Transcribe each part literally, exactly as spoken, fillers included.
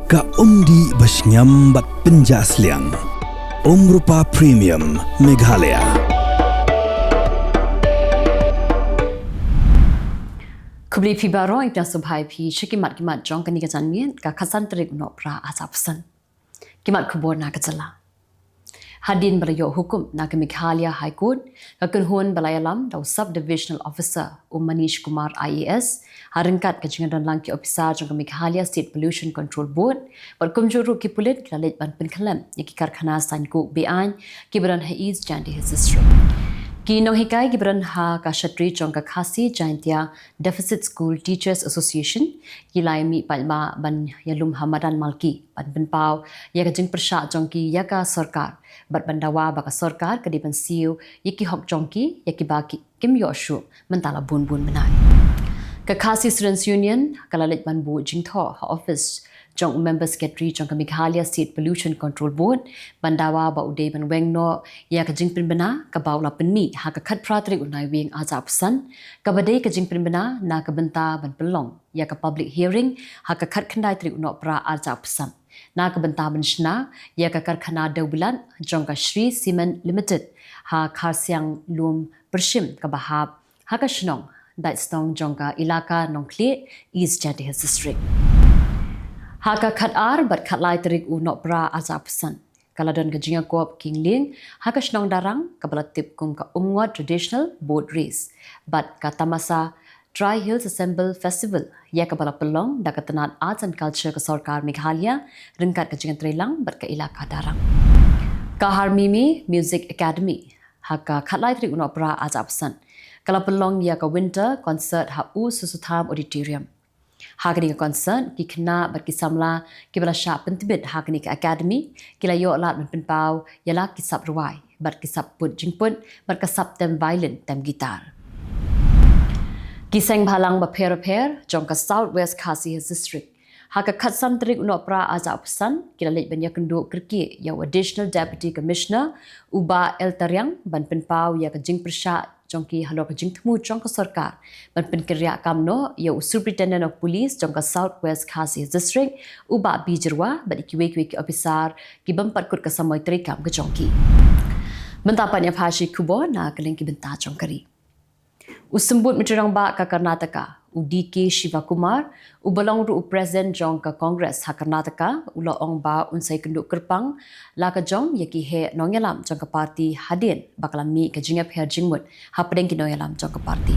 Ka umdih ba shngiam bad pynjah sliang. Umrupa Premium Meghalaya. Khublei phi baroh, ïa sngewbha ïa phi sha ki mat ki mat jong kane ka janmiet, ka khatsan tarik u Nohprah arhajar arphew san. Ki mat khubor na ka jylla. Hadien ba la ïoh hukum na ka Meghalaya High Court, ka kynhun ba la ïalam da u Sub Divisional Officer u Manish Kumar I A S, ha ryngkat ka jingdonlang ki ophisar jong ka Meghalaya State Pollution Control Board, bad kumjuh ruh ki pulit ki la leit ban pynkhyllem ïa ki karkhana saiñ coke be-aiñ kiba don ha East Jaintia Hills District. Ki nonghikai kiba don ha ka shatri jong ka Khasi Jaintia Deficit School Teachers Association ki la ïa mih paidbah ban ïalum ha madan Malki ban pynpaw ïa ka jingpyrshah jong ki ïa ka sorkar, bad ban dawa ba ka sorkar ka dei ban siew ïa ki hok jong ki, ïa kiba ki kim ïoh shuh mynta la bun bun bnai. Ka Khasi Students Union ka la leit ban buh jingthoh ha office jong u Member Secretary jong ka Meghalaya State Pollution Control Board ban dawa ba u dei ban weng noh ïa ka jingpynbna kaba u la pynmih ha ka khatphra tarik u Naiwieng arhajar arphew san, kaba dei ka jingpynbna na ka bynta ban pynlong ïa ka public hearing ha ka khatkhyndai tarik u Nohprah arhajar arphew san, na ka bynta ban shna ïa ka karkhana dewbilat jong ka Shree Cement Limited ha Kharsianglum Pyrshim kaba hap ha ka shnong Daitstong jong ka Elaka Nongkhlieh, East Jaintia Hills District. Ha ka khatar bad khatlai tarik u Nohprah arhajar arphew san, ka la don ka jingïakob kynglieng ha ka shnong Darrang kaba la tip kum ka Umngot Traditional Boat Race bad ka Tamasa Tri Hills Assemble Festival, ïa kaba la pynlong da ka tnat Arts and Culture ka Sorkar Meghalaya ryngkat ka jingïatreilang bad ka Elaka Darrang. Ka Harmimi Music Academy ha ka khatlai tarik u Nohprah arhajar arphew san, ka la pynlong ïa ka Winter Concert ha U Soso Tham Auditorium. Ha kane ka concert, ki khynnah bad ki samla kiba la shah pyntbit ha kane ka academy ki la ïoh lad ban pynpaw ïa la ki sap rwai bad ki sap put jingput bad ka sap tem violin tem guitar. Ki seng bhalang bapher bapher jong ka South West Khasi Hills District ha ka khatsan tarik u Nohprah arhajar arphew san ki la leit ban ïakynduh kyrkieh ïa u Additional Deputy Commissioner u Bah L Tariang ban pynpaw ïa ka jingpyrshah jong ki halor ka jingthmu jong ka sorkar ban pynkynriah kam noh ïa u Superintendent of Police jong ka South West Khasi District u Bah B Jyrwa bad ïa kiwei kiwei ki ophisar ki bym pat kut ka samoi treikam ka jong ki. Mynta pat ïa pha shi khubor na ka liang ki bynta jong ka ri. U Symbud Myntri Rangbah ka Karnataka u D K Shivakumar, uba long ruh u President jong ka Congress ha Karnataka, u la ong ba un sa ïakynduh kyrpang la ka jong ïa ki heh nongïalam jong ka party hadien ba ka la mih ka jingïapher jingmut hapdeng ki nongïalam jong ka party.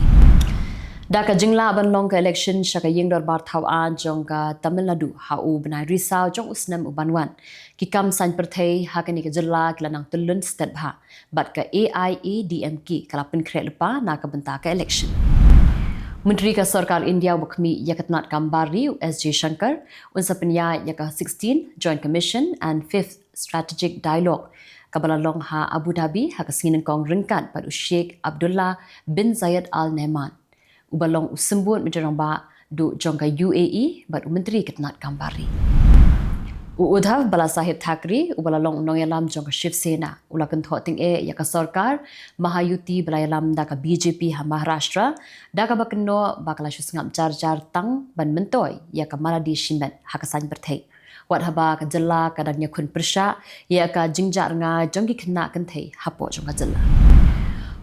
Da ka jinglah ban long ka election sha ka Ïing Dorbar Thaw Aiñ jong ka Tamil Nadu ha u bnai Risaw jong u snem uban wan, ki kam saiñ pyrthei ha kane ka jylla ki la nang tyllun stet bha bad ka A I A D M K ka la pynkhreh lypa na ka bynta ka election. Myntri ka Sorkar India uba khmih ïa ka tnat kam bar ri u S Jaishankar un sa pynïaid ïa ka sixteenth Joint Commission and fifth Strategic Dialogue kaba la long ha Abu Dhabi ha ka sngi nyngkong ryngkat bad u Sheikh Abdullah bin Zayed Al Nahyan, uba long u Symbud Myntri Rangbah duh jong ka U A E bad u Myntri ka tnat kam bar ri. U Uddhav Balasaheb Thackeray, uba la long u nongïalam jong ka Shiv Sena, u la kynthoh tyngeh ïa ka sorkar Mahayuti ba la ïalam da ka B J P ha Maharashtra, da kaba kynnoh ba ka la shu sngap jar jar tang ban myntoi ïa ka Maradi shimet ha ka saiñ pyrthei, wat haba ka jylla ka dang ïakhun pyrshah ïa ka jingjah rngai jong ki khynnah kynthei hapoh jong ka jylla.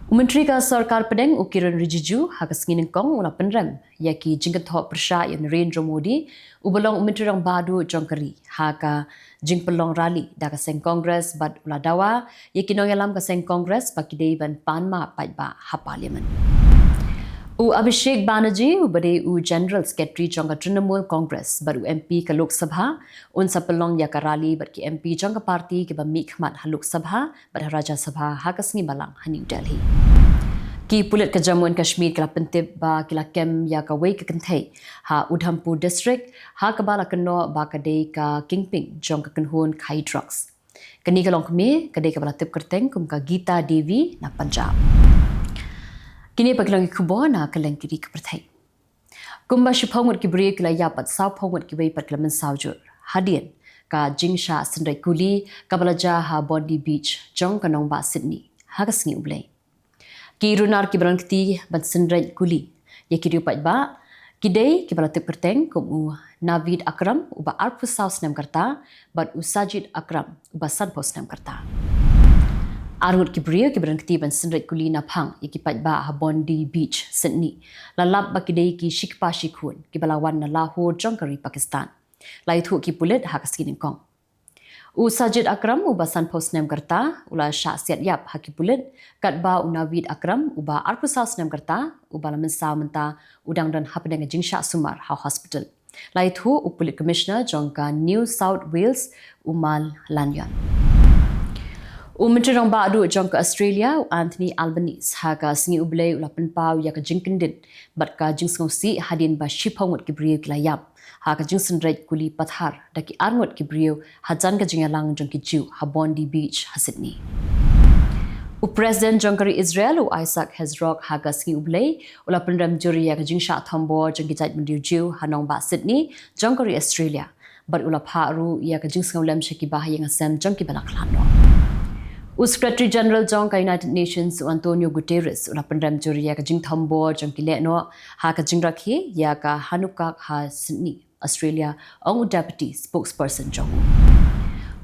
U Myntri ka Sorkar Pdeng u Kiren Rijiju ha ka sngi nyngkong u la pynrem ïa ki jingkynthoh pyrshah ïa u Narendra Modi, uba long u Myntri Rangbah duh jong ka ri, ha ka jingpynlong rally da ka seng Congress bad u la dawa ïa ki nongïalam ka seng Congress ba ki dei ban pan map paidbah ha Parliament. U Abhishek Banerjee, uba dei u General Secretary jong ka Trinamool Congress bad u M P ka Lok Sabha, un sa pynlong ïa ka rally bad ki M P jong ka party kiba mihkhmat ha Lok Sabha bad ha Rajya Sabha ha ka sngi Balang ha New Delhi. Ki pulit ka Jammu and Kashmir ki la pyntip ba ki la kem ïa kawei ka kynthei ha Udhampur District, ha kaba la kynnoh ba ka dei ka kingpin jong ka kynhun khai drugs. Kane ka longkmie ka dei kaba la tip kyrteng kum ka Geeta Devi na Punjab. Kine pat ki long ki khubor na ka liang ki ri ka pyrthei. Kumba shiphew ngut ki briew ki la ïap bad sawphew ngut kiwei pat ki la mynsaw jur hadien ka jingshah synreit kuli kaba la jia ha Bondi Beach jong ka nongbah Sydney ha ka sngi U Blei. Ki runar kiba don kti ban synreit kuli ïa ki riew paidbah Ki dei kiba la tip kyrteng kum u Naveed Akram uba arphew saw snem ka rta bad u Sajid Akram uba sanphew snem ka rta. Arngut ki briew kiba ryngkti ban synreit kuli naphang ïa ki paidbah ha Bondi Beach, Sydney, la lap ba ki dei ki shikpa shikhun kiba la wan na Lahore jong ka ri Pakistan. La ïathuh ki pulit ha ka sngi nyngkong. U Sajid Akram uba sanphew snem ka rta u la shah siat ïap ha ki pulit, katba u Naveed Akram uba arphew saw snem ka rta, uba la mynsaw mynta, u dang don hapdeng ka jingshah sumar ha hospital. La ïathuh u Police Commissioner jong ka New South Wales, u Mal Lanyon. U Myntri Rangbah Duh jong ka Australia, u Anthony Albanese, ha ka sngi U Blei u la pynpaw ïa ka jingkyndit bad ka jingsngewsih hadien ba shiphew ngut ki briew ki la ïap ha ka jingsynreit kuli pathar da ki arngut ki briew hajan ka jingïalang jong ki Jiw ha Bondi Beach ha Sydney. U President jong ka ri Israel, u Isaac Herzog, ha ka sngi U Blei u la pynrem jur ïa ka jingshah thombor jong ki jaitbynriew Jiw ha nongbah Sydney jong ka ri Australia, bad u la phah ruh ïa ka jingsngewlem sha ki bahaïing hasem jong kiba la khlad noh. U Secretary General jong ka United Nations, u Antonio Guterres, u la pynrem jur ïa ka jingthombor jong ki lehnoh ha ka jingrakhe ïa ka Hanukkah ha Sydney, Australia, ong u Deputy Spokesperson jong u.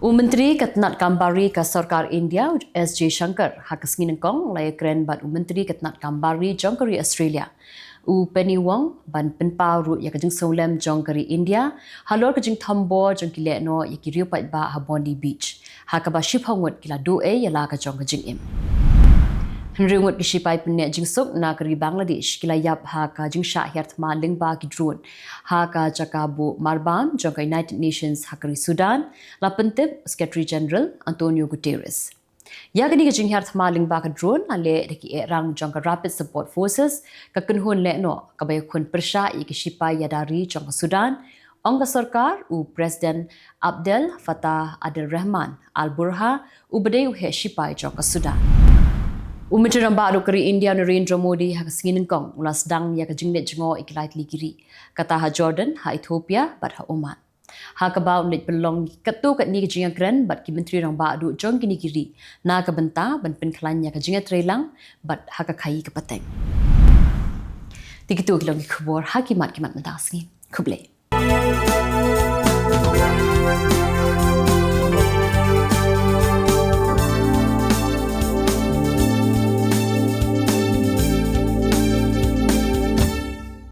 U Myntri ka tnat kam bar ri ka Sorkar India, u S Jaishankar, ha ka sngi nyngkong u la ïakren bad u Myntri ka tnat kam bar ri jong ka ri Australia, u Penny Wong, ban pynpaw ruh ïa ka jingsngewlem jong ka ri India halor ka jingthombor jong ki lehnoh ïa ki riew paidbah ha Bondi Beach, ha kaba shiphew ngut ki la duh ei ïa la ka jong ka jingim. Hynriew ngut ki shipai pyneh jingsuk na ka ri Bangladesh ki la ïap ha ka jingshah hiar thma lyngba ki drone ha ka jaka buh marbam jong ka United Nations ha ka ri Sudan, la pyntip Secretary General Antonio Guterres. Ïa kane ka jinghiar thma lyngba ka drone la leh da ki ehrang jong ka Rapid Support Forces, ka kynhun lehnoh kaba ïakhun pyrshah ïa ki shipai ïada ri jong ka Sudan, ong ka sorkar, u President Abdel Fattah Abdel Rahman Al Burhan, uba dei u heh shipai jong ka Sudan. U Myntri Rangbah Duh ka ri India, Narendra Modi, ha ka sngi nyngkong u la sdang ïa ka jingleit jngoh ïa ki lai tylli ki ri, kata ha Jordan, ha Ethiopia bad ha Oman, ha kaba un leit pynlong katto katne ka jingïakren bad ki Myntri Rangbah Duh jong kine ki ri na ka bynta ban pynkhlaiñ ïa ka jingïatreilang bad ha ka khaii ka pateng. Te kito ki long ki khubor ha ki mat ki mat mynta ka sngi. Khublei.